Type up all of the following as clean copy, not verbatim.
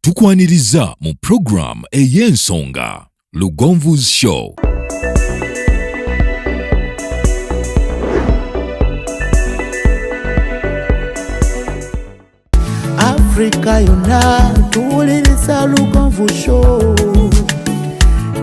Tukwaniriza mu program ey'ensonga Lugonvu's Show. Afrika yonna tuwuliriza Lugonvu Show.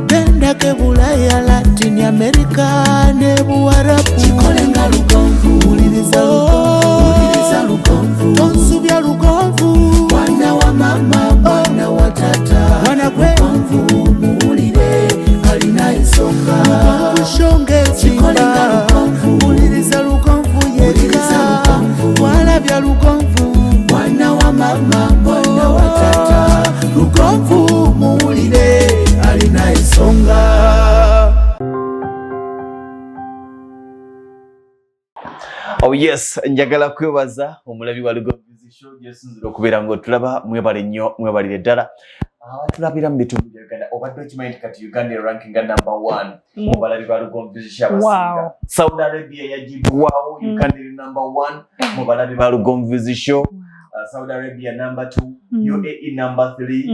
Gendako Bulaya, Latin America ne Buwarabu. Kikolenga Lugonvu, wuliriza Lugonvu, Lugonvu, tonsubya Lugonvu. Mwana wa mama, mwana wa tata, mwana gwe Lugonvu, muwulire alina ensonga. Lugonvu Show ng'ezimba, wuliriza Lugonvu yekka, walabya Lugonvu. Mwana wa mama, mwana wa tata, Lugonvu muwulire alina ensonga. Oh yes, njagala kwebaza omulabi wa Lugonvu Show gyesinzira okubeera ng'otulaba. Mwebale nnyo, mwebalire ddala abatulabira mu bitundu bya Uganda. Obadde okimanyi nti kati Uganda erankinga number one mu balabi ba Lugonvu Show abasinga? Saudi Arabia yagibwawo. Uganda eri number one mu balabi ba Lugonvu Show. Saudi Arabia number two, UAE number three,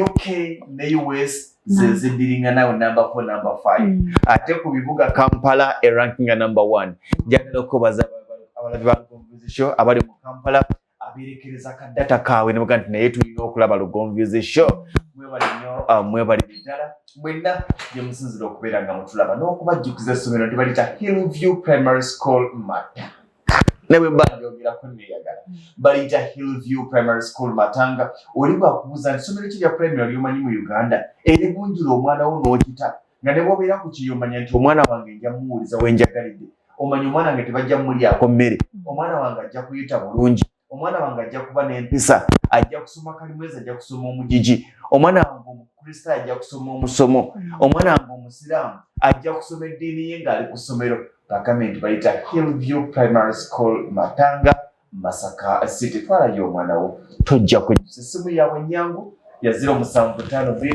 UK ne US ze ziddiringa nawe number four, number five. Ate ku bibuga, Kampala erankinga number one. Njagala okwebaza abalabi ba Lugonvu Show abali mu Kampala, abeerekereza ka data kaabwe ne baga nti naye tulina okulaba Lugonvu Show. Mwebale nnyo, mwebalire ddala mwenna gye musinzira okubeera nga mutulaba, n'okubajjukiza essomero nti balita Hillview Primary School Matanga. Ne bwe mba njogerako neeyagala, baliyita Hillview Primary School Matanga. Oli bwakubuuza nti ssomero ki lya primary lyomanyi mu Uganda erigunjula omwana wo n'okita, nga ne bw'obeera ku kiri omanya nti omwana wange nja muwuliza wenjagalidde, omanya omwana wange tebajja mumulyako mmere, omwana wange ajja kuyita bulungi, omwana wange ajja kuba n'empisa, ajja kusoma kalimwezi, ajja kusoma omugigi, omwana wange Omukristaayo ajja kusoma omusomo, omwana wange Omusiraamu ajja kusoma eddiini ye ng'ali ku ssomero. Bagambe nti bayita Hillview Primary School Matanga, Masaka City. Twalayo omwana wo, tojja kwejjusa. Essimu yaabwe ennyangu ya 0752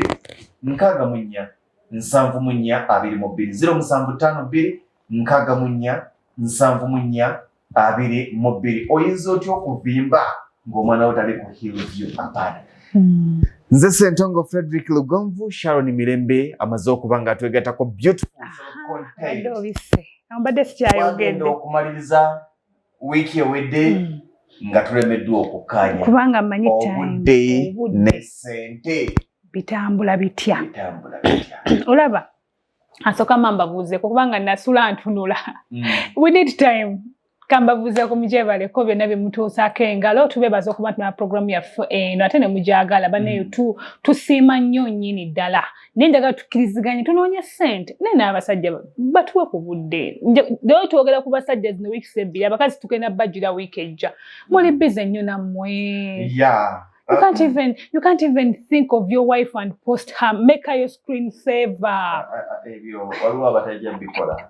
64 74 22, 0752 64 74 22. Oyinza otya okuvimba ng'omwana wo tali ku Hillview? Apaana. Nze Sentongo Frederick Lugonvu. Sharon Mirembe amaze okuba nga atwegattako, beautiful self-contained. Obadde obisse, mbadde sikyayogedde. Twagenda okumaliriza wiiki ewedde nga tulemeddwa okukkaanya kubanga mmanyi time, obudde obudde ne ssente bitambula bitya? Bitambula bitya? Olaba, asooka mambabuuzeeko kubanga nasula ntunula. We need time. Kambabuuzeeko, mugyebaleko byonna bye mutuusaako engalo. Tubeebaza okuba nti na programu yaffe eno ate ne mugyagala baneyo. Tusiima nnyo nnyini ddala, naye njagala tukkiriziganye, tunoonya ssente, naye n'abasajja batuwe ku budde. Leero twogera ku basajja zino wiiki ebbiri, abakazi tugenda bajjira wiiki ejja. Muli busy nnyo nammwe. You can't even think of your wife and post her, make her your screen saver. Ebyo waliwo abatajja mbikola.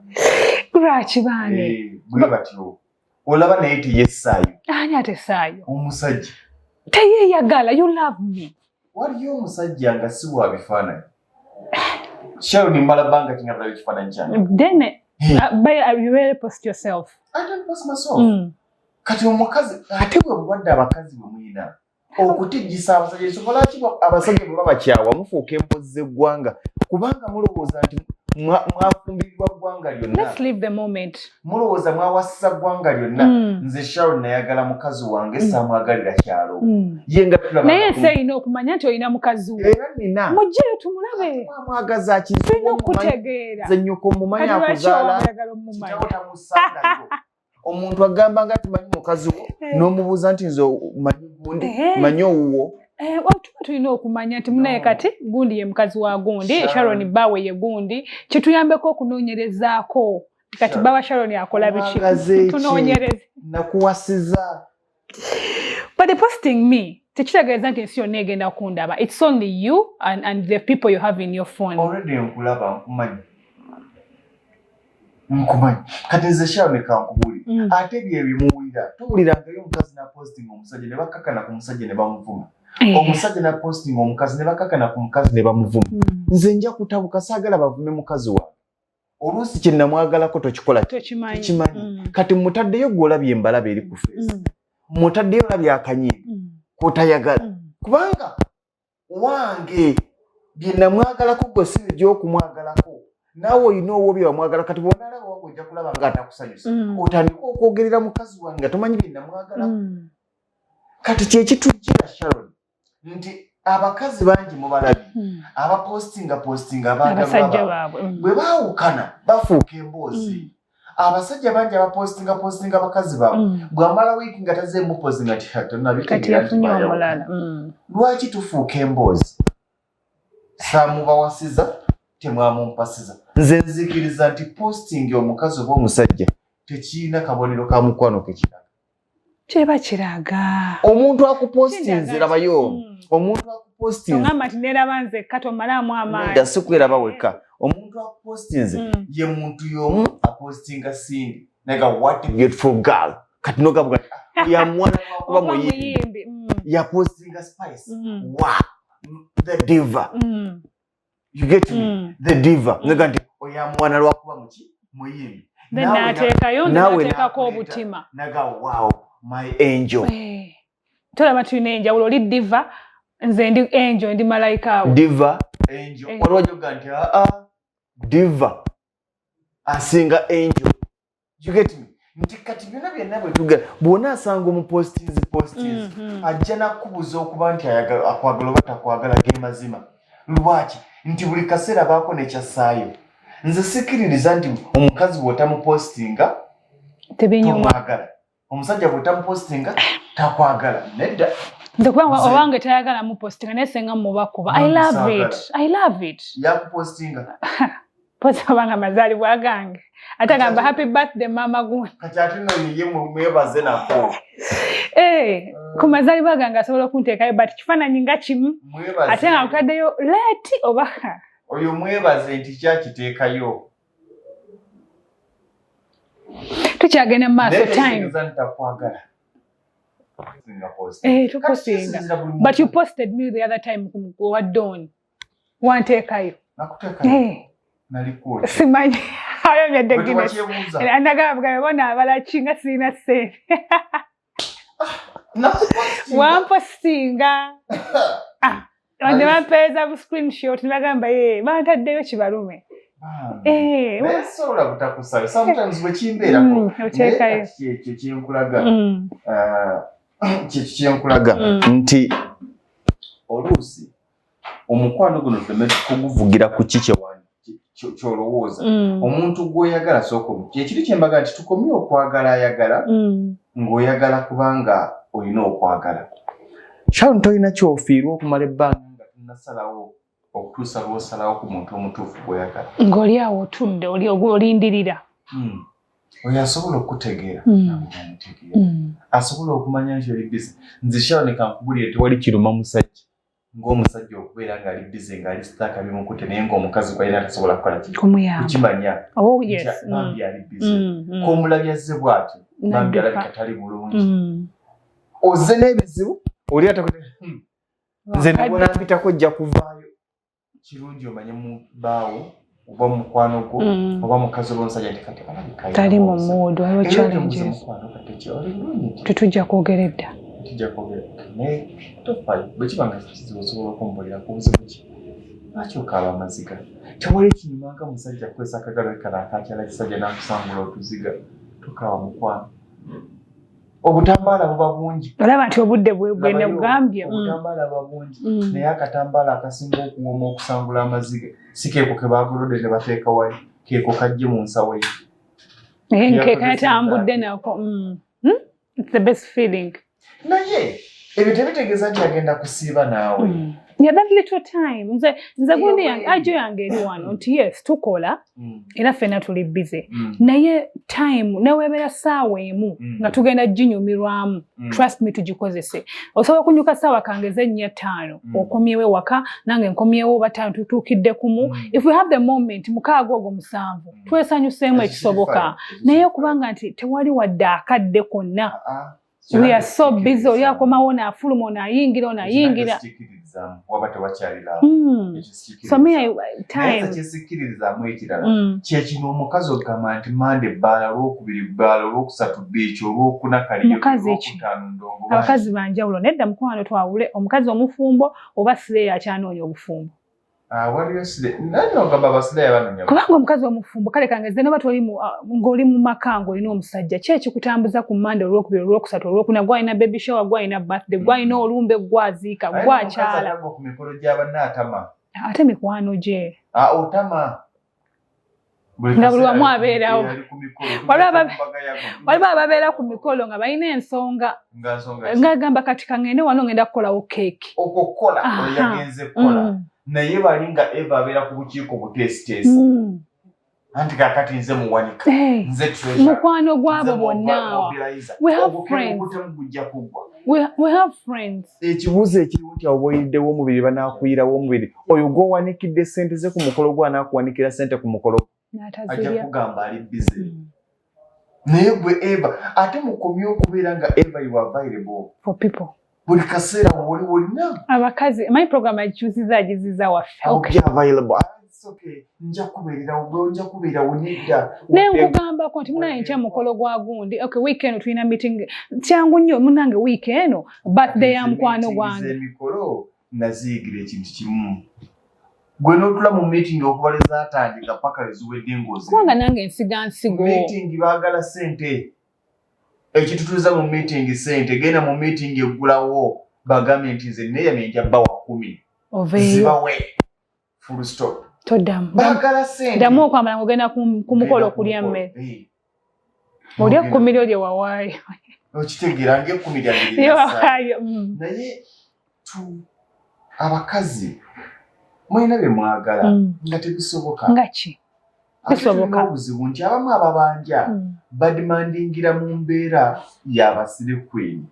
Lwaki baane? Eh, bwe batyo olaba, naye teyessaayo. Ani atesaayo? Omusajja. Teyeeyagala. You love me. Waliyo omusajja nga si wa bifaananyi. Sharon, mbala bbanga ki nga tulaba ekifaananyi kyange? Then Hey. But you really post yourself? I don't post myself. Kati omukazi ate bwe bulwadde abakazi bwe mulina okutijjisa abasajja, ensonga lwaki abasajja bwe babakyawa mufuuka empozi z'eggwanga, kubanga mulowooza nti mwafumbirirwa ggwanga lyonna. Let's leave the moment. Mulowooza mwawasisa ggwanga lyonna. Nze Sharon nayagala mukazi wange, saamwagalira kyalo. Ye nga tulaba Naye ensi erina okumanya nti olina mukazi wo. Era nina. Mugyeyo tumulabe. Mwamwagaza ki? Tulina okutegeera. Nze nnyoko mumanyi. Kati lwaki Akuzaala oyagala omumanya? kitawo tamusangayo. Omuntu agamba nga tumanyi mukazi wo, n'omubuuza nti nze manyi gundi, manyi owuwo. Eh, well, tuba tulina okumanya nti munaye No. kati gundi ye mukazi wa gundi. Sharon. Sharon bawe ye gundi, kituyambeko okunoonyerezaako kati Sharon. bawa Sharon akola biki. Omwagaze ki? Tunoonyereze. Nakuwasiza. But the posting me tekitegeeza nti ensi yonna egenda kundaba. It's only you and the people you have in your phone. Already nkulaba, nkumanyi, nkumanyi. Kati nze Sharon kankubuulire. Ate bye bimuwulira, tuwulirangayo omukazi napostinga omusajja ne bakakana ku musajja ne bamuvuma. Omusajja napostinga omukazi ne bakakana ku mukazi ne bamuvuma. Nze nja kutabuka, saagala bavume mukazi wange. Oluusi kye namwagalako tokikola. Tokimanyi. Tokimanyi. Kati mutaddeyo gwe olabye embalaba eri ku face, mutaddeyo olabye akanyiigo kotayagala, kubanga Wange bye namwagalako gwe si by'okumwagalako, naawe olina owwo bye wamwagala. Kati bw'onaalaba wange ojja kulaba nga atakusanyusa, otandike okwogerera mukazi wange nga tomanyi bye namwagalako. Kati kyekitujjira, Sharon, nti abakazi bangi mubalabye abapostinga postinga abaagalwa abasajja baabwe. baabwe. Bwe baawukana bafuuka emboozi. Abasajja bangi abapostinga postinga abakazi baabwe, bw'amala wiiki nga tazeemu postinga nti Kati tonabitegeera nti yafunye baayawukana. omulala. Lwaki tufuuka emboozi? Saamubawasiza, temwamumpasiza. Nze nzikiriza nti posting omukazi oba omusajja tekiina kabonero ka mukwano kekiraga. Kiba kiraga. Omuntu akupostinze, Kiraga. labayo, omuntu akupostinze Togamba nti neeraba nzekka, tomalaamu amaanyi. Nedda, si kweraba wekka. Omuntu akupostinze ye muntu y'omu apostinga Cindy naga, "What a beautiful girl." Kati nogabuga yamwana kuba Oba muyimbi. muyimbi. Yapostinga Spice, wa the diva, you get me? The diva. Naga nti oyamwana lwakuba muki muyimbi. Then Naawe n'ateekayo nze naawe n'ateekako n'akuleeta. obutima. Naga, "Wow, my angel." Eh, tolaba tulina enjawulo, oli diva, nze ndi angel, ndi malayika we. Diva, angel. Eh. Waliwo joga nti aa, diva asinga angel, you get me? Nti kati byonna byonna bwe tugera, bw'ona asanga omupostinzi postinzi, ajja nakubuza okuba nti akwagala oba takwagala. Ge mazima. Lwaki? Nti buli kaseera baako nekyassaayo. Nze sikiririza nti omukazi bw'otamupostinga Tebinyuma. tomwagala, omusajja bw'otamupostinga takwagala. Nedda. Nze kubanga owange tayagala mupostinga, naye senga mubakuba, I Nange love saagala. it, I love it. Yakupostinga? Pozi obanga mazaalibwa gange, ate agamba, "Happy birthday, mama gundi." Kati ate no ye mwebaze nako. Eh, ku mazaalibwa gange asobola okunteekayo, but kifaananyi nga kimu, Mwebaze. ate nga nkutaddeyo late oba Oyo mwebaze nti kyakiteekayo. Tukyagenda mu maaso, Naye time. tekitegeeza nti takwagala. Singa post. Eh, tupostinga. Kati kisinziira buli But you muntu. posted me the other time ku wa Don, wanteekayo. Nakuteekayo? Eh, Nalikuwa. Simanyi ayomyadde Bwe Guinness. tewakyebuuza. Nagamba bugambe bona abalaki nga sirina ssente. Nakupostinga. Wampostinga. Ah, ne bampeereza bu screenshot ne bagamba ye bantaddeyo kibalume. Bambi. Eh, Naye sobola butakusaba. Sometimes bwe kimbeerako. Oteekayo. Naye kati kyekyo kyenkulaga. Ah, kyekyo kyenkulaga nti oluusi omukwano guno tuleme kuguvugira ku ki kyolowooza. Omuntu gw'oyagala sooka kyekiri kyembaga nti tukomye okwagala ayagala ng'oyagala kubanga olina okwagala. Sharon, tolina kyofiirwa okumala ebbanga nga tonasalawo okutuusa lw'osalawo ku muntu omutuufu gw'oyagala. Ng'oli awo otudde, oli olindirira. Oyo asobola okukutegeera, nawe n'omutegeera. Asobola okumanya nti oli busy. Nze Sharon, kankubulire, tewali kiruma musajja ng'omusajja okubeera ng'ali busy, ng'ali stuck, bimukutte, naye ng'omukazi gw'alina tasobola kukola ki? Kumuyamba. Kukimanya Oh nti yes. bambi ali busy. K'omulabye azze bw'atyo, bambi Nadduka. alabika tali bulungi. Ozze n'ebizibu, oli atakote, nze nebona mpitako ojja kuvaayo. Kirungi omanye mu bbaawo oba mukwano gwo oba mukazi oba omusajja nti kati alabika Tali mu alina mood, waliwo obuzibu. Era otebuuza, challenges. mukwano, kati ki, oli bulungi nti Tetujja kwogera edda. Tujja kwogera, naye tofaayo. Bwe kiba nga kizibu, osobola okumbulira ku buzibu ki, lwaki okaaba amaziga. Tewali kinyuma nga musajja kukozesa akagalo kano akakyala kisajja n'akusangula otuziga. Tokaaba mukwano, obutambaala buba bungi. Olaba nti obudde bwe Labayo, bwenegambye. Obutambaala buba bungi, naye akatambaala akasinga okuwooma okusangula amaziga si keeko ke bagolodde ne bateeka wali, keeko kajje mu nsawo ye. Naye nkeeka Yakozesa yatambudde nako. It's the best feeling. Naye ebyo tebitegeeza nti agenda kusiiba naawe. Yeah, that little time. Nze gundi Eyo yange, bwe- ajo yange eri wano nti yes, tukola era ffenna tuli busy. Naye time neweebeera ssaawa emu nga tugenda ginyumirwamu. Trust me, tugikozese. Osobola okunyuka ssaawa kangeze 4, 5, okomyewo ewaka, nange nkomyewo oba 5, tutuukidde kumu. If we have the moment, 6 ogwo 7, twesanyuseemu Ekyo ekisoboka. kiri Naye fine. okubanga nti tewali wadde akadde konna. Ah, ah. We are so busy, oli akomawo naafuluma, onaayingira, onaayingira. Kikiriza. sikkiririzaamu waba tewakyali love. Ekyo So me, sikkiririzaamu. I, Naye time nze kyesikkiririzaamu ekirala kyekino, omukazi ogamba nti Mande bbaala, Olwokubiri bbaala, Olwokusatu beach, Olwokuna kaliyo, Mukazi ki? Olwokutaano ndongo. Abakazi banjawulo. Nedda mukwano, twawule omukazi omufumbo oba slay akyanoonya obufumbo. Ah, waliyo slay naye ogamba aba slay banoonya. Kubanga omukazi omufumbo, kale kangeze noba toli ng'oli mu maka ng'olina omusajja, ki ekikutambuza ku Mande, Olwokubiri, Olwokusatu, Olwokuna? Gwalina baby shower, gwalina birthday, gwalina olumbe, gwaziika, gwakyala. Agwa ku mikolo gy'abanne atama. Ate mikwano gye. Ah, otama. Nga buli wamu abeerawo. Ali ku mikolo, Waliwo tugenda ku mbaga yako. Waliwo ababeera ku mikolo nga balina ensonga. Nga nsonga ki? Ngagamba kati kaŋŋende wano, ngenda kukolawo keeki. Okwo kukola, oyo yagenze kukola. Naye bali nga Eva abeera ku bukiiko buteesiteesi. Anti kakati nze muwanika, nze treasurer, Mukwano gwabo nze bonna. mobilizer. We have Ogukemu friends. ogutemu gujja kuggwa. We have friends. Ekibuuzo ekiriwo nti awo boyiddewo omubiri, banaakuyirawo omubiri oyo gwowanikidde sente ze ku mukolo gwe, anaakuwanikira sente ku mukolo ajja N'atazirya. kugamba ali busy. Naye gwe Eva, ate mukomye okubeera nga Eva you are available For people. buli kaseera woli wolina. Abakazi, my program agikyusiza, agiziza waffe. Okay. Be available. Ah, it's okay, nja kubeererawo gwe, nja kubeerawo nedda. Naye nkugambako nti munange nkya mukolo gwa gundi. Okay, week eno tulina meeting, kyangu nnyo munange, week eno birthday ya mukwano gwange. Emikolo naziyigira ekintu kimu, gwe n'otula mu meeting okuva lwe zaatandika paka lwe ziwedde ng'ozi Kubanga nange nsiga nsigo. Meeting baagala ssente, ekitutuuza mu meeting sente. Genda mu meeting eggulawo bagambye nti nze neeyamye nja bba wa 10. Oveeyo. Zibawe, full stop. Toddamu. Baagala sente. Ddamu okwambala ng'ogenda ku mukolo okulya Genda ku mmere. mukolo. Eh. Oli ekkumi lyo lye wawaayo. Okitegeera ng'ekkumi lyange Lye lye wawaayo. Naye tu abakazi mulina bye mwagala nga tebisoboka. Nga ki? Ate Bisoboka. tulina obuzibu nti abamu ababanja bademandingira mu mbeera y'aba slay queen,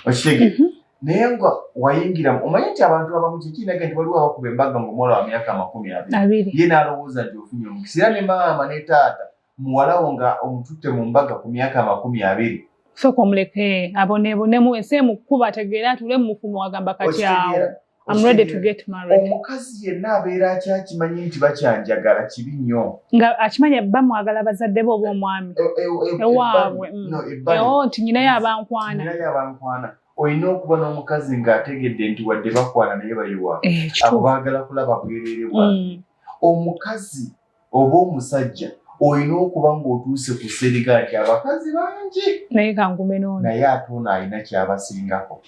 okitegeera? Naye nga wayingira, omanyi nti abantu abamu kyekinaga nti waliwo abakuba embaga ng'omuwala wa myaka 20. 20. Ye n'alowooza nti ofunye omukisa, era ne maama ne taata muwalawo nga omututte mu mbaga ku myaka 20. Sooka omuleke aboneebonemu, ensi emukuba, ategeera, atule mu mufumo, agamba kati awo Okitegeera? I'm ready to get married. Omukazi yenna abeera akyakimanyi nti bakyanjagala kibi nnyo. Nga akimanya bamwagala bazadde be oba omwami. Ewaabwe. Ebbali. No, ebbali. Ewo nti nyinayo abankwana. Nyinayo abankwana. Olina okuba n'omukazi ng'ategedde nti wadde bakwana naye bayiwa. Eh, Abo kituufu. baagala kulaba bwereere bwabwe. Omukazi oba omusajja olina okuba ng'otuuse ku sseriga nti abakazi bangi, Naye kangume n'ono. naye ate ono alina kyabasingako.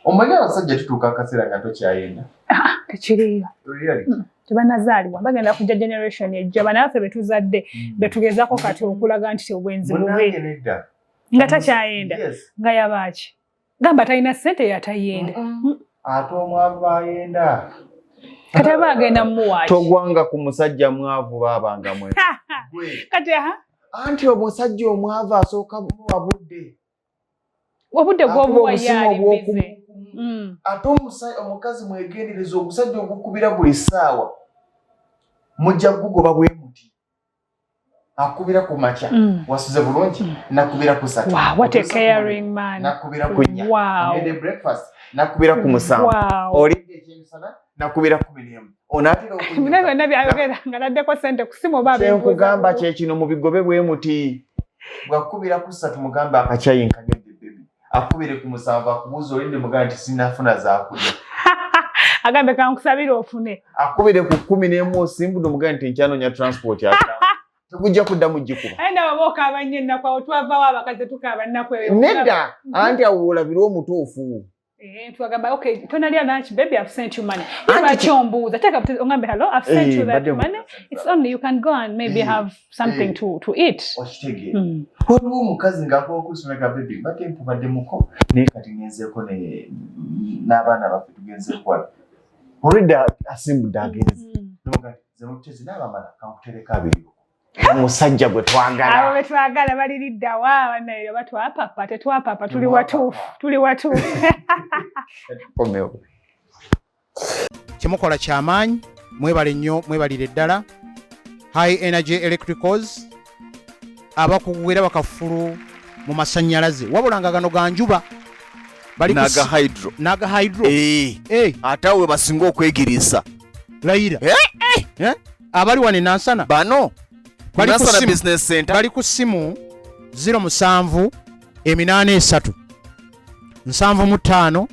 Omanyi abasajja tutuuka akaseera nga tokyayenda. Ah, tekiriyo. Really? Tebanazaalibwa, bagenda kujja generation ejja, banaffe betuzadde betugezaako kati okulaga nti obwenzi bubi. Munnange nedda. Nga takyayenda. Yes. Nga yabaaki gamba talina ssente yatayenda. Ate omwavu ayenda. Kati aba agenda mumuwaaki? Togwanga ku musajja mwavu, baabanga mwe. Gwe. Kati aha. Anti omusajja omwavu asooka muwa budde. Obudde Akuba gwobuwa obusimu yaali obw'oku- bize. Ate omukazi mwegendereza ogusajja ogukubira buli ssaawa, mujja kugugoba bwe muti. Akubira ku makya, wasuze bulungi, nakubira ku 3. Wow, what a Otuusa ku caring man. Nakubira ku 4. Onywedde breakfast, nakubira ku 7. Olidde ekyemisana, nakubira 11. Onaatera Bino okunyuka. byonna byayogera nga naddeko sente ku simu oba Kyenkugamba abeebuuza. kyekino, mubigobe bwe muti. Bwakubira ku 3 mugambe akacyayi nkanywedde baby. Akubire ku 7 akubuuza olidde, mugambe nti sinafuna zakulya. Agambe kankusabire ofune. Akubire ku 11 osimbudde, mugambe nti nkyanoonya transport ate. Tegujja kuddamu gikuba. Aye nawe oba okaaba nnyo ennaku awo, twavaawo abakazi tukaaba nnaku eyo. Nedda, anti awo olabire omutuufu. Eh, twagamba okay, tonalya lunch, baby, I've sent you money. Anti Lwaki ombuuza? Teeka ongambe hello, I've sent Eh, you that mbadde money. It's only you can go and maybe Eh, have something eh. to eat. Okitegeera? Waliwo omukazi ng'akuba baby, mbadde mpubadde muko naye kati ngenzeeko n'abaana baffe tugenzeeko wano. Olwedda asimbudde agenze. N'omugamba nti, nze mutezi n'abamala kankutereko 20. Omusajja gwe Abo twagala. be twagala baliriddawa bannaye, oba twapapa tetwapapa, tuli Temwapapa. watuufu, tuli watuufu. Komewo. Kyemukola kyamaanyi, mwebale nnyo, mwebalire ddala. High Energy Electricals, abakugu era bakafulu mu masannyalaze, wabula nga gano ga njuba. Bali ku Naga Hydro. Naga Hydro. Eh. Eh. Ate awo we basinga okwegiriisa. Layira. Eh, eh. Eh? Abali wano e Nansana. Bano. Bali ku Nansana simu. Business Center. Bali ku simu 07 83 75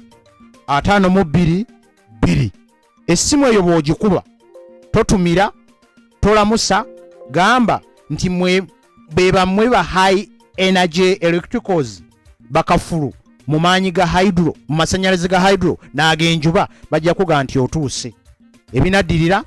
52 2. Essimu eyo bw'ogikuba totumira, tolamusa, gamba nti mwe be bammwe ba High Energy Electricals bakafulu mu maanyi ga hydro, mu masannyalaze ga hydro n'ag'enjuba, bajja kuga nti otuuse. Ebinaddirira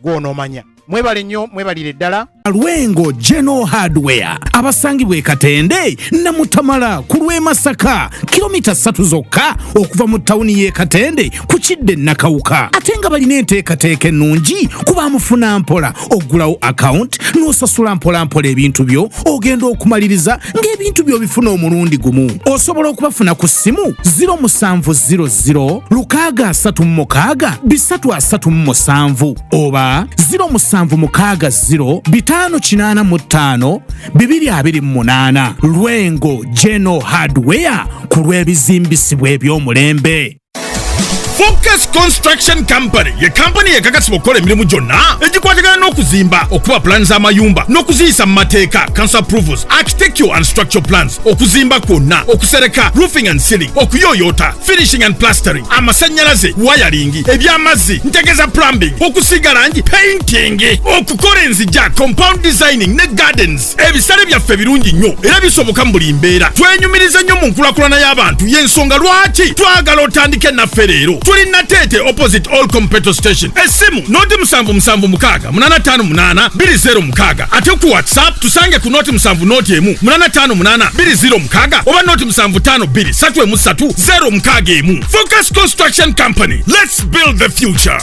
gw'onoomanya. Mwebale nnyo, mwebalire ddala. Lwengo General Hardware abasangibwa e Katende Namutamala ku lw'e Masaka, kilomita 3 zokka okuva mu tawuni y'e Katende ku kidde Nakawuka, ate nga balina enteekateeka ennungi kuba mufuna mpola, oggulawo akawunti n'osasula mpolampola ebintu byo, ogenda okumaliriza ng'ebintu byo bifuna omulundi gumu. Osobola okubafuna ku ssimu 0700 636 337 oba 0760 585 228. Lwengo General Hardware ku lw'ebizimbisibwa eby'omulembe. Focus Construction Company ye kampani ekakasibwa okukola emirimu gyonna egikwatagana n'okuzimba, okuba pulaani z'amayumba n'okuziyisa mu mateeka, council approvals, architectural and structural plans, okuzimba kwonna, okusereka, roofing and ceiling, okuyooyoota, finishing and plastering, amasannyalaze, wiring, eby'amazzi, ntegeza plumbing, okusiiga langi, painting, okukola enzija, compound designing ne gardens. Ebisale byaffe birungi nnyo era bisoboka mu buli mbeera. Twenyumiriza nnyo mu nkulakulana y'abantu, y'ensonga lwaki twagala otandike naffe leero. Tuli Nateete opposite All Petrol Station. Essimu noti 776 858 206, ate ku WhatsApp tusange ku noti 7 noti 1 858 206 oba noti 752 3 3 061. Focus Construction Company, let's build the future.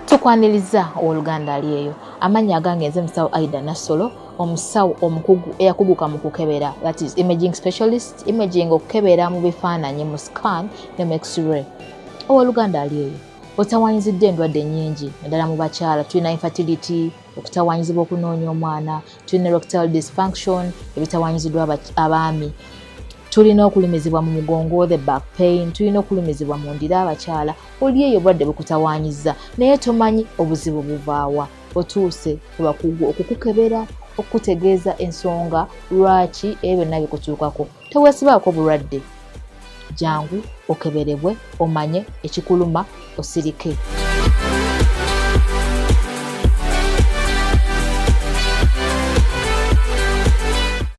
Tukwaniriza owooluganda ali eyo. Amannya agange nze musawo Aida Nassolo, omusawo omukugu eyakuguka mu kukebera, that is imaging specialist, imaging okukebera mu bifaananyi mu scan ne mu x-ray. Owooluganda ali eyo, otawaanyizidde endwadde nnyingi naddala mu bakyala. Tulina infertility, okutawaanyizibwa okunoonya omwana, tulina erectile dysfunction, ebitawaanyiziddwa abaami, tulina okulumizibwa mu mugongo, the back pain, tulina okulumizibwa mu ndira abakyala. Oli eyo obulwadde bukutawaanyizza naye tomanyi obuzibu buvaawa. Otuuse ku bakugu okukukebera, okukutegeeza ensonga lwaki ebyo byonna bikutuukako. Teweesibaako bulwadde, jangu okeberebwe omanye ekikuluma osirike.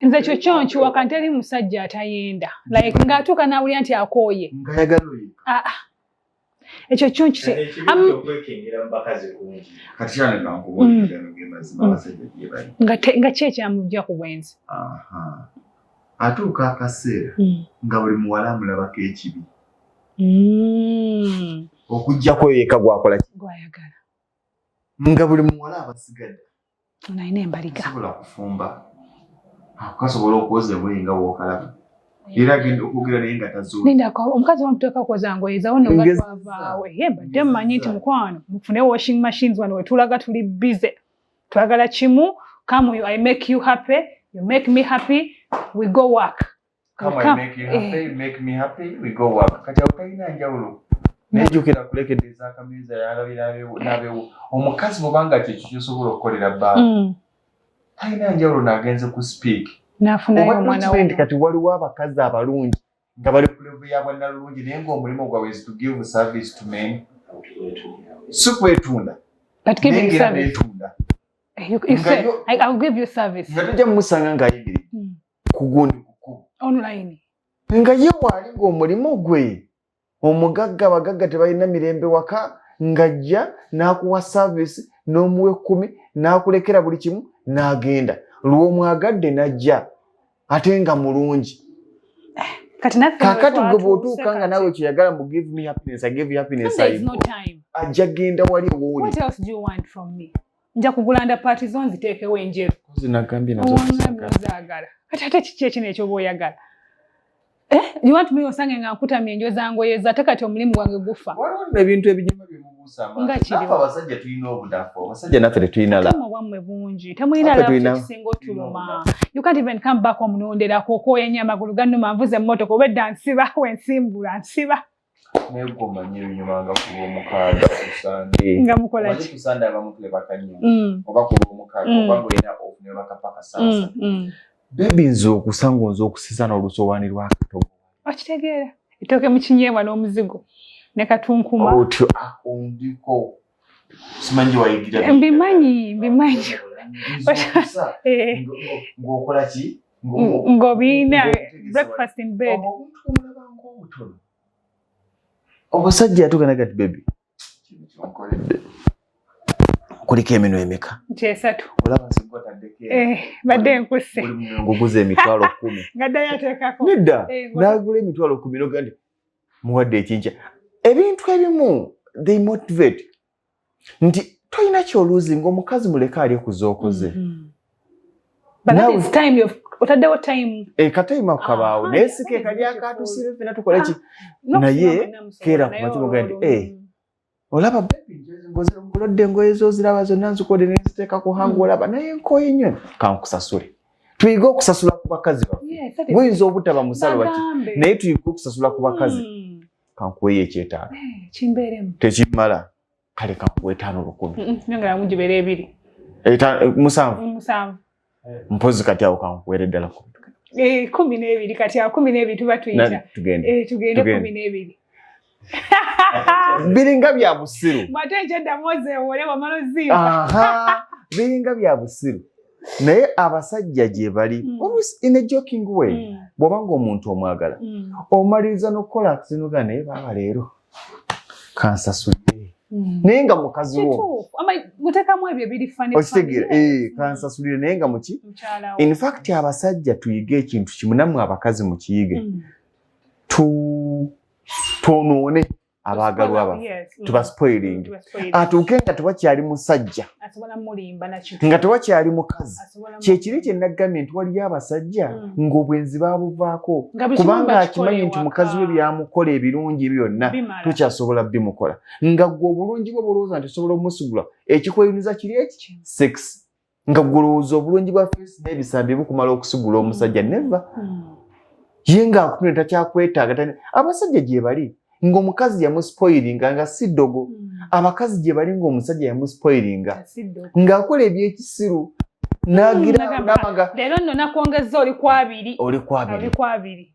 Nze ekyo kyo nkiwaka nti teri musajja atayenda, like ng'atuuka n'awulira nti akooye. Ng'ayagala oyo. Ah, ah. Ekyo kyo nkite Okwekengera mu bakazi kungi. Kati kyane kankubuulire gano ge mazima abasajja gye bali. Nga ki ekyamujja ku bwenzi? Aha. Atuuka akaseera nga buli muwala amulabako ekibi. Okuggyako oyo yekka gwakola ki? Gwayagala. Nga buli muwala abasigadde. Ono alina embaliga. Tasobola kufumba. Ako kasobola okwoza engoye nga bw'okalaba. Era agenda okwogera naye nga tazuula. Lindako, omukazi wamuteeka kwoza ngoye zawo nno nga Ngezezza. twavaawo. Ye mbadde mmanyi nti mukwano mufune washing machines wano wetulaga tuli busy. Twagala kimu, come I make you happy, you make me happy, we go work. Come I make you happy, you make me happy, we go work. Kati awo talina njawulo. Nejjukira kulekedde ez'akameeza yalabira n'abeewo. Omukazi bw'obanga kyekyo ky'osobola okukolera bbaawe. Talina njawulo n'agenze ku speak. N'afunayo Obadde omwana okimanyi nti we. kati waliwo abakazi abalungi nga bali ku level ya bwannalulungi naye ng'omulimu gwabwe is to give service to men. Si kwetunda. But giving Naye ng'era service. neetunda. You Nga say, yo- I'll give you service. Nga tojja mumusanga ng'ayimiridde ku gundi ku kkubo. Online. Nga ye waali ng'omulimu gwe omugagga, abagagga tebalina mirembe waka, ng'ajja n'akuwa service n'omuwa 10 n'akulekera buli kimu n'agenda. Lw'omwagadde n'ajja ate nga mulungi. Kati naffe Kaakati we gwe twatuuse bw'otuuka nga kati. naawe kyeyagala mu give me happiness, I give you happiness, There is I no go. time. Ajja genda wali ew'oli. What else do you want from me? Nja kugula nda zo nziteekewo enjeru. Zinagambye nazo Owangamye ozaagala. Kati ate kiki ekino ekyoba oyagala? Eh, you want me osange nga nkutamye njoza ngoye za ate kati omulimu gwange gufa. Waliwo nno ebintu ebinyuma byemubuusa Nga amaaso. kiriwa. Naffe abasajja tulina obunafu, abasajja naffe tetulina la. Temwe obwammwe bungi, temulina Naffe love tulina- ekisinga otuluma. You can't even come back omunonderako okwoya ennyo amagulu gannuma nvuze emmotoka obedda nsiba wensimbula nsiba. Naye gwe omanyi ebinyuma nga ku Lwomukaaga, ku Ssande. Nga mukola Omanyi ki? ku Ssande abamu twebaka nnyo. Oba ku Lwomukaaga, oba ng'olina off ne webaka paka saa satu. Baby nze okusanga nze okusiza n'olusowaani lwa katogo. Okitegeera? Ettooke mu kinyeebwa n'omuzigo ne katunkuma. Otyo akundiko. Simanyi wayigira. Mbimanyi, mbimanyi. Nze okusa ng'okola ki? Ng'obiina Ng'obitegese breakfast in bed. Omuntu omulaba ng'obutono. Omusajja yatuuka n'agamba nti baby, kino kyonkoledde. Kuliko eminwe emeka? Nti esatu. Olaba nze gwataddeko eno. Badde nkusse. Buli munwe nguguza 10,000. Nga ddayo ateekako. Nedda, n'agula 10,000 n'ogamba nti muwadde ekinkya. Ebintu ebimu they motivate. Nti tolina ky'oluuzi ng'omukazi muleke alye ku z'okoze. But that Now- is time you've otaddewo time. Katayima kabaawo, naye si ke kali akatusibe ffenna tukole ki? Naye keera ku makya ogambe nti, olaba baby, ngolodde engoye zo ziraba zonna nzikodde ne nziteeka ku hangu olaba, naye nkooye nnyo, kankusasule. Tuyige okusasula ku bakazi baffe. Yes, that is Guyinza obutaba musalo baki, Bagambe. naye tuyige okusasula ku bakazi. Kankuweeyo ekyetaano. Kimbeeremu. Tekimala. Kale kankuwe 5 1,000. Nyongera mugibere ebiri. 7. 7. Mpozi kati awo kankuweere ddala 10. 12 kati awo 12 tuba tuyita. Tugende. Tugende Tugende. 12. Biringa bya busiru. Bw'ate ekyaddamu ozeewole wamala ozimba. Aha, biringa bya busiru. Naye abasajja gye bali, always in a joking way, bw'oba ng'omuntu omwagala, omaliriza n'okukola akasinuga naye baaba leero kansasulire. Naye nga mukazi wo. Kituufu. Ama muteekamu ebyo ebiri funny Okitegeera, funny. Kansasulire naye nga muki? Mukyala wo. In fact abasajja tuyige ekintu kimu, nammwe abakazi mukiyige. Twonoone abaagalwa baffe. Tuba spoiling. Tuba spoiling. Atuuke nga tewakyali musajja, Asobola mulimba na kintu. nga tewakyali mukazi. Asobola Kyekiri kye nagambye nti waliyo abasajja ng'obwenzi baabuvaako, Nga buli kimu kubanga bakikola akimanyi nti ewaka. mukazi we byamukola ebirungi byonna Bimala. tokyasobola bimukola. Nga ggwe obulungi bwe bulowooza nti osobola omusigula, ekikweyuniza kiri eki sex. Nga ggwe olowooza obulungi bwa face n'ebisambi bukumala okusigula omusajja, never. Ye ng'akutunula takyakwetaaga. Abasajja gye bali ng'omukazi yamuspoilinga nga si ddogo. Abakazi gye bali ng'omusajja yamuspoilinga Si ddogo. ng'akola ebyekisiru n'agira Nagamba, n'amanga leero nno nakwongezza oli ku abiri. Oli ku abiri. Oli ku abiri.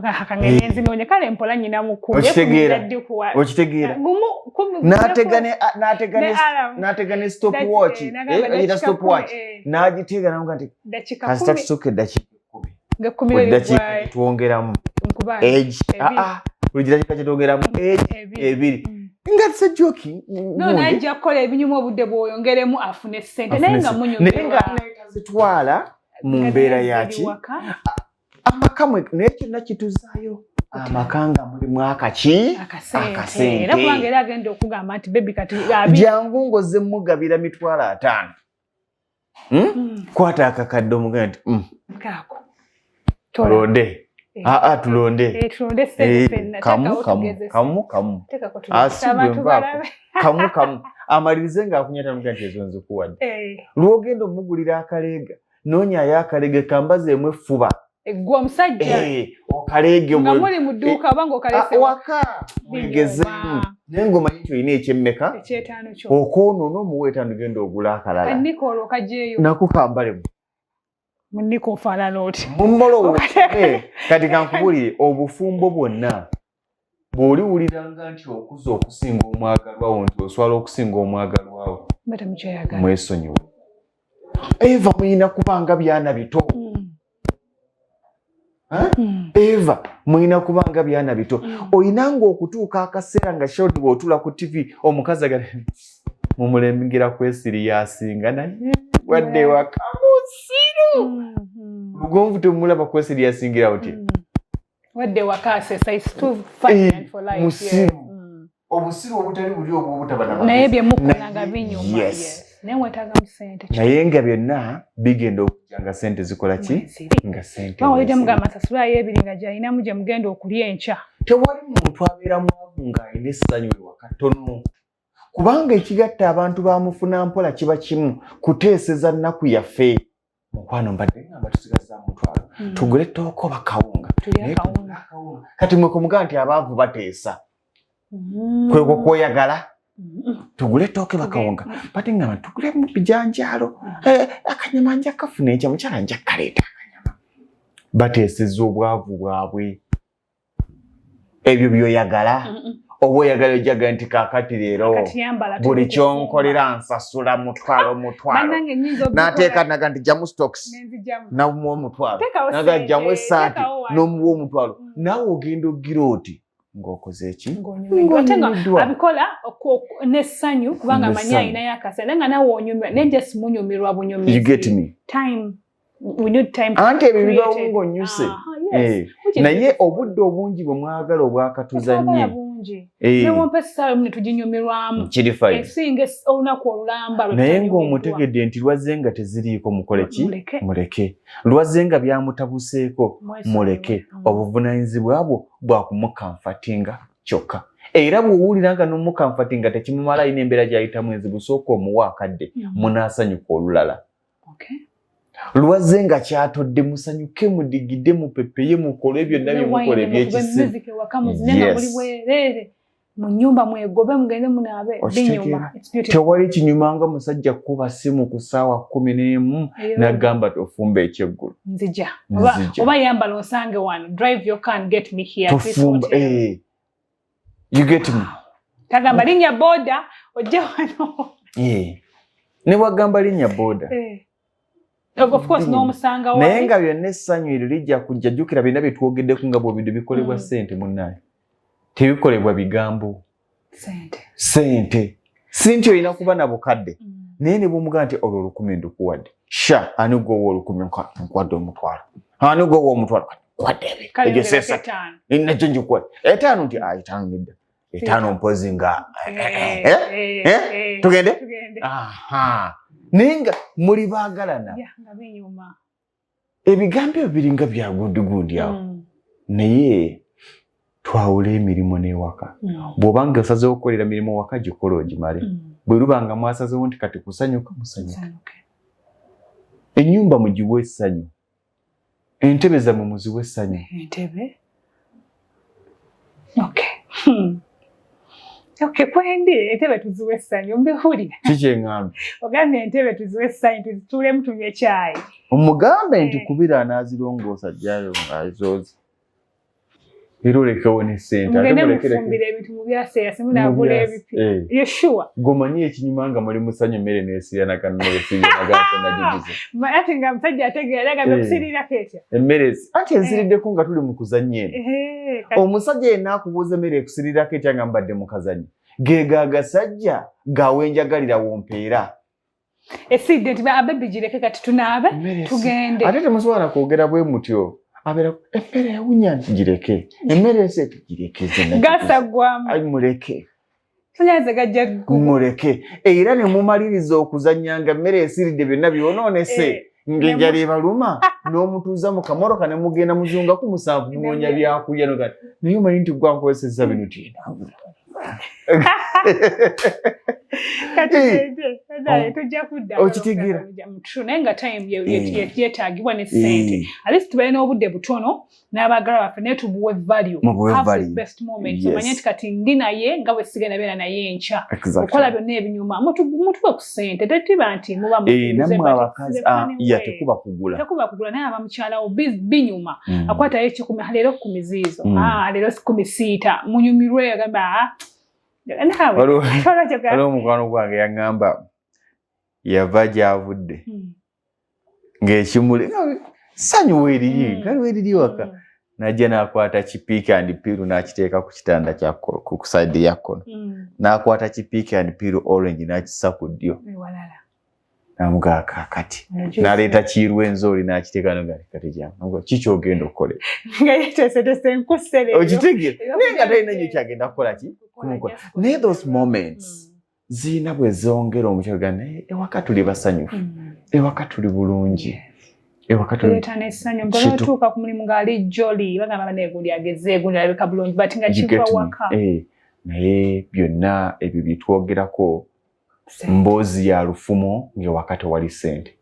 Kakangende nzinonye kale mpola nnyina mukulu. Okitegeera. Ye ddi kuwa- Okitegeera. Gumu, kumi, N'atega ne, a, n'atega Ne ne alarm. n'atega ne stop That's, watch. n'agamba Ayita dakika stop kumi, watch. N'agiteega n'amuga nti, Dakika kasita kumi. tusukka eddakiika 10. Nga ekkumi Buli lwe ddakiika liggwayo. twongeramu. Nkuba Egi. ebiri. Buli ddakiika kye twongeramu egi, Ebiri. ebiri. Nga it's a joke. No, Gundi. najja kukola ebinyuma obudde bw'oyongeremu afune ssente. Afune Naye nga ssente. munyumirwa. Naye nga naye tazitwala mu Nga mbeera naye yaki? ziri waka. Amaka mwe, naye kyonna kituzaayo. Amaka nga mulimu akaki? Akasente. Akasente. Era kubanga era agenda okugamba nti baby kati abi. Jangu ng'ozze mugabira 50,000. Kwata akakadde omugamba nti, Kaako. Tulonde. Tulonde. Tulonde ssente ffenna. Kamu, Teekawo kamu, tugezese. kamu, kamu. Teekako tugezese. Si gwe Abantu nvaako. balabe. Kamu, kamu. Amalirize ng'afunye ataano nti ezo nzikuwadde. Lw'ogenda omugulira akaleega, noonyaayo akaleega kambaze emu effuba. Eggwe omusajja. Okaleege Nga muli mu dduuka oba ng'okalese waka. Mwegezeemu. Naye ng'omanyi nti olina ekyemmeka? Ekyetaano kyo. Okwonoona omuwa etaano genda ogula akalala. Kannika olwo kaggyeyo. Nako kambalemu. Munnika ofaanana oti. Mumbolo kati kankubuulire obufumbo bwonna bw'oliwuliranga nti okuza okusinga omwagalwa wo, nti oswala okusinga omwagalwa wo, Mba temukyeyagala. mwesonyiwe. Eva muyina kubanga byana bito. Eva muyina kubanga byana bito. Oyinanga okutuuka akaseera nga Sheldon bw'otuula ku TV omukazi agala mumulengera kwesiriyasinga naye wadde waka musiru. Lugonvu temulaba kwesiriyasingira otya? Wadde waka asesa, it's too funny and for life. Musiru. Obusiru obutali buli obw'obutaba na Naye magezi. bye mukola nga binyuma. Yes. Naye nga byonna bigenda okujja nga sente zikola ki, nga sente sasulayo ebiri nga gyalinamu gye mugenda okulya enkya. Tewali muntu abeera mwavu ng'alina essanyu ewaka tono, kubanga ekigatta abantu bamufuna mpola kiba kimu, kuteeseza nnaku yaffe. Mukwano, mbadde ngamba tusigaza mutwalo, tugule tooko oba kawunga. Kati mwe kumugaa nti abaavu bateesa, kwekwo kwoyagala tugule tooke bakawunga, bate ngamba tugule mu bijanjaalo, akanyama nja kafuna enkya, mukyala nja kaleeta akanyama. Bateeseza obwavu bwabwe. Ebyo byoyagala oba oyagala ojaga nti kakati leero buli kyonkolera nsasula mutwalo mutwalo, n'ateeka naga nti jamu stocks namuwa omutwalo, naga jamu essaati n'omuwa omutwalo, naawe ogenda ogira oti ng'okoze eki? Abikola n'essanyu kubanga amanyi alinayo akasa, naye nga naawe onyumirwa, naye just munyumirwa bunyumizi. You get me? Time, we need time. Anti ebyo bibawo ng'onyuse, naye obudde obungi bwe mwagala obwakatuzanye. Newompa essaawa emu ne tuginyumirwamu, esinga olunaku olulamba. Naye ng'omutegedde nti lwazze nga teziriiko, mukole ki? Muleke. Lwazze nga byamutabuseeko, muleke. Obuvunaanyizibwa bwo bwakumucomfortinga kyokka, era bw'owulira nga n'omucomfortinga tekimumala, alina embeera gy'ayitamu enzibu, sooka omuwa akadde, munaasanyuka olulala. Lwazze nga kyatodde, musanyuke, mudigide, mupepeye, mukole byonna byemukola ebyekisimu. Mu nyumba mwegobe, mugende munaabe, binyuma. Tewali kinyuma nga musajja kuba simu ku ssaawa 11 nagamba tofumba ekyeggulo. Nzija, oba yambala onsange wano, drive your car and get me here. Tofumba, eh. You get me? Tagamba linnya boda ojje wano. Eh. Ne wagamba linnya boda. Eh. Of course n'omusanga. Naye nga byonna essanyu eryo lijja kujja. Jjukira byonna bye twogeddeku nga bw'obidde bikolebwa ssente, munnaye, tebikolebwa bigambo. Sente. Sente si nti olina kuba na bukadde, naye ne bwomugamba nti olwo 1,000 ndukuwadde, sha ani gwowa 1,000, nkuwadde omutwalo, ani gwowa omutwalo, nkuwadde ebiri, egyo sesatu najjo ngikuwadde etaano, nti etaano nedda, etaano mpozi nga tugende. Naye nga muli baagalana, ebigambo ebyo biringa bya gundigundi awo, naye twawula emirimu n'ewaka. Bw'oba nga osazeewo okukolera mirimu waka, gikola ogimale. Bwe luba nga mwasazeewo nti kati kusanyuka, musanyuka. Ennyumba mugiwe essanyu, entebe zammwe muziwe essanyu. Entebe, okay. Okay, kwendi entebe tuziwe essanyu, mbiwulira. Kikyeŋŋambye? Ogambye entebe tuziwe essanyu, tuzituulemu, tunywe kyayi. Omugambe nti kubira anaazirongoosa, jjayo ng'azooza, era olekewo ne ssente. Mugende mufumbira ebintu mubyaseera, simunagula ebipya. Yeshua. Gomanyi ekinyuma nga muli musanyu, emmere n'esiranaga, mmere siranaga. Ati nga musajja ategeera, agambye kusirirako etya? Emmere anti ensiriddeko nga tuli mu kuzannya eno. Omusajja yenna akubuuza emmere ekusirirako etya nga mbadde mu kazannyo, geega agasajja gawenjagalira wompeera. Esidde nti abebi gireke, kati tunaabe tugende. Ate temusobola kwogera bwe mutyo, abeera emmere ewunya nti gireke, emmere ese gireke. Gasagwamu. Muleke. Sonyaze gajja. Muleke, era ne mumaliriza okuzannya nga emmere esiridde, byonna byonoonese, ng'enjala ebaluma, n'omutuuza mu kamoroka ne mugenda muzungaku musanvu, munoonya byakulya, noga naye omanyi nti gwa nkozesezza bino ti. Kati tujja kudda. Okitegeera? Naye nga time yeetagibwa ne ssente, at least tubeere n'obudde butono n'abaagala baffe, naye tubuwe value. Mubuwe Have the value. best moment. Omanye nti kati ndi naye nga bwe sigenda beera naye enkya. Okola byonna ebinyuma, mutuwe ku ssente, tekiba nti muba muguze, Nammwe but it's abakazi the funny ya way. Tekuba kugula. Tekuba kugula, naye aba mukyalawo binyuma. Akwatayo ekikumi, "Ah, leero kumi ziizo." "Ah, leero kumi siita." Munyumirwe, agamba, "Ah, naawe." Waliwo omukwano gwange yaŋŋamba yava gy'avudde ng'ekimuli ssanyu weeriri, nga weeriri waka, najja n'akwata ki Peek and Peel n'akiteeka ku kitanda kya ku side ya kkono, n'akwata ki Peek and Peel orange n'akissa ku ddyo, Ewalala. Namugaa kaakati n'aleeta kiirwenzoli n'akiteeka, noga kati jangu, ki kyogenda okukolera? Nga yeteeseteese enkusse leero. Okitegeera? Naye nga talina nnyo kyagenda kukola ki, kumukola, naye those moments. Zirina bwe zongera omukyala ga naye ewaka tuli basanyufu, ewaka tuli bulungi, ewaka tuli Leeta n'essanyu. Mpola otuuka ku mulimu ng'ali jolly, bagamba baneegundi ageze, egundi alabika bulungi, but nga You kiva get me? waka. Eh, naye byonna ebyo byetwogerako mboozi ya lufumo ng'ewaka tewali ssente.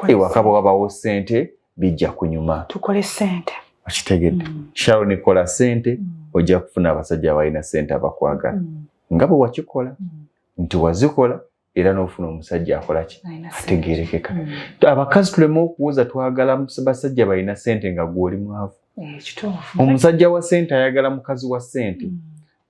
Ewaka bwe wabawo ssente bijja kunyuma. Tukole ssente. Okitegedde? Sharon, kola ssente, ojja kufuna abasajja abalina ssente abakwagala, nga bwe wakikola nti wazikola era n'ofuna omusajja akola ki, Alina ssente. ategeerekeka. Abakazi tuleme okuwoza twagala basajja balina ssente nga gwe oli mwavu. Eh, kituufu. Omusajja wa ssente ayagala mukazi wa ssente.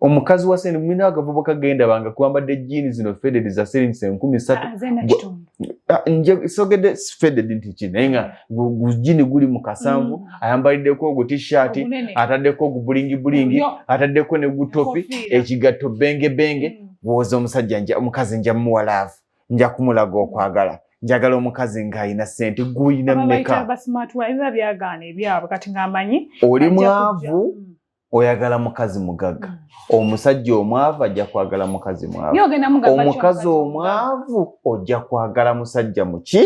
Omukazi wa ssente mulina agavubuka genda banga kwambadde jean zino faded za siringisi 3000. Ah, nze nakitundu. Ah, nje sogedde faded nti ki, naye nga gu jean guli mu kasanvu, ayambaliddeko ogwo t-shirt, Ogunene. ataddeko ogubulingi bulingi, Yo. ataddeko ne gutopi, Enkofiira. ekigatto benge benge. Bwoza omusajja nja omukazi nja mumuwa love, nja kumulaga okwagala, njagala omukazi ng'alina ssente, guyina Aba bayita mmeka? ba smart wife biba byagaana ebyabwe, kati ng'amanyi Oli ajja kujja. mwavu, oyagala mukazi mugagga. Omusajja omwavu ajja kwagala mukazi mwavu. Ye ogenda mugamba ki? Omukazi omwavu ojja kwagala musajja muki?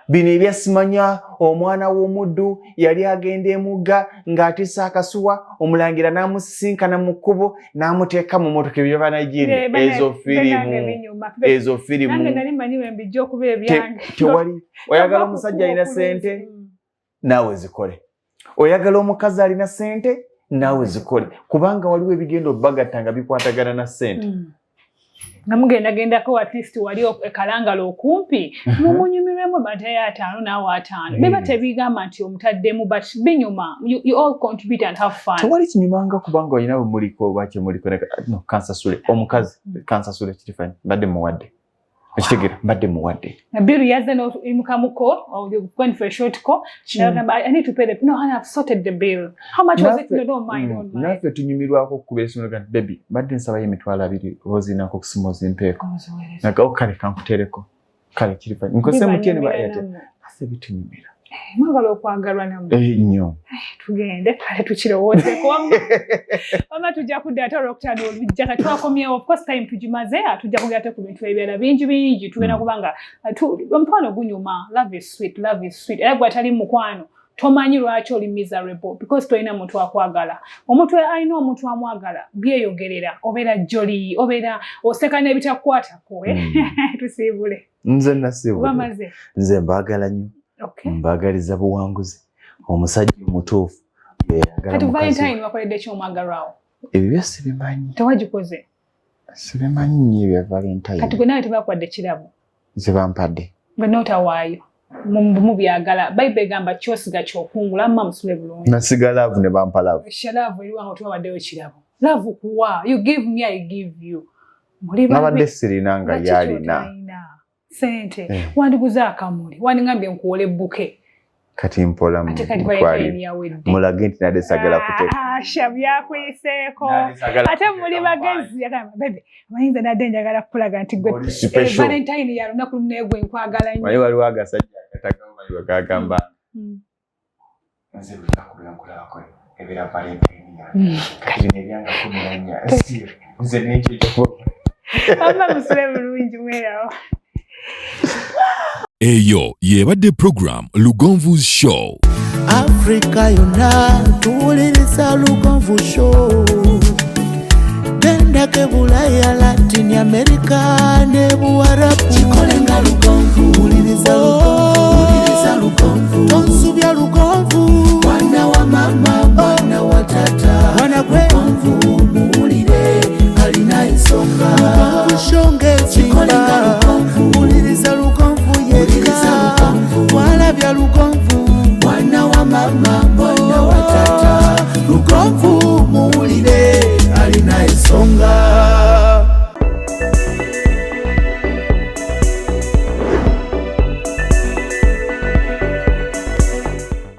Bino ebyasimanya omwana w'omuddu yali agenda emugga ng'atisa akasuwa, omulangira n'amusisinkana mu kkubo n'amuteeka mu motoka, ebyo byaba Nigeria. Eh, Ezo firimu, binyuma. ezo firimu. Nange nali manyi bwe mbijja okuba ebyange. Tewali. Oyagala Tova omusajja alina kukuba ssente, okulunzi. naawe zikole. Oyagala omukazi alina ssente, naawe zikole, kubanga waliwo ebigenda obbagatta nga bikwatagana na ssente. Nga mugendagendako at least wali ekalangala okumpi, mumunyumirwemu batayo 50 naawe 50, biba tebigamba nti omutaddemu, but binyuma. You all contribute and have fun. Tewali kinyumanga kubanga olina bwe muliko oba kyemuliko. No, kansasule omukazi, kansasule kirifanyi, mbadde muwadde, ekitegera mbadde muwadde. Na bill yazze n'oyimukamuko, or you went for a short call, n'agamba, I need to pay the, no honey, I've sorted the bill. How much was it? No, don't mind, don't mind. Naffe tunyumirwako okukuba esimu nti baby, mbadde nsabayo 20,000 oba ozirinako okusimu ozimpeeko, nagawo kale kankutereko, kale kirifanyi nkose MTN ba Bibanyumira Airtel. nammwe. Naffe bitunyumira. Eh, mwagala okwagalwa nammwe. Eh, nnyo. Tugende kale tukirowoozeko wamma, tujja kudda ate olwokutaano olujja. Kati twakomyewo, of course time tugimaze, tujja kugenda ate ku bintu ebirala bingi bingi. Tugenda kubanga omukwano gunyuma. Love is sweet, love is sweet. Era gwe atali mukwano tomanyi lwaki oli miserable, because tolina muntu akwagala. Omuntu alina omuntu amwagala byeyogerera, obeera jolly, obeera oseka n'ebitakukwatako, eh? Tusiibule. Nze nasiibule. Bamaze. Nze mbaagala nnyo. Mbaagaliza buwanguzi. Omusajja omutuufu yeyagala Kati mukazi we. Valentine wakoledde ki omwagalwawo? Ebyo byo sibimanyi. Tewagikoze? Sibimanyi nnyo ebya Valentine. Kati gwe nawe tebakwadde kirabo? Nze bampadde. Gwe nootawaayo mubyagala. Bayibuli egamba kyosiga kyokungula. Amma musule bulungi. Nasiga love ne bampa love. Love eriwanga tubawaddeyo kirabo. Love kuwa, you give me, I give you. Muli Nabadde sirina nga Lwaki yalina. ky'otalina? Sente. Eh. Wandiguze akamuli, wandigambye nkuwola ebbuke. Kati mpola. Ate kati Valentine yawedde. Mulage nti nadde sagala kuteeka. Ah, sha byakuyiseeko. Nadde sagala Ate muli bagezi. Yagamba baby, amayinza nadde njagala kukulaga nti gwe Oli special. eh, Valentine ya lunaku lumu, naye gwe nkwagala nnyo. Manyi waliwo agasajja akatagawo manyi bwekagamba, nze buli lunaku lwe nkulabako ebeera Valentine yange. Kati bino ebyanga 14 nze nekyo ekyokuba. Amma musule bulungi, mwerawo. Eyo y'ebadde program Lugonvu's Show. Afrika yonna tuwuliriza Lugonvu Show. Gendako Bulaya, Latin America ne Buwarabu, kikolenga Lugonvu. Wuliriza Lugonvu, Lugonvu, tonsubya Lugonvu. Mwana wa mama, mwana wa tata, mwana gwe Lugonvu, muwulire alina ensonga. Lugonvu Show ng'ezimba, wuliriza Lugonvu yekka, walabya Lugonvu, mwana wa mama.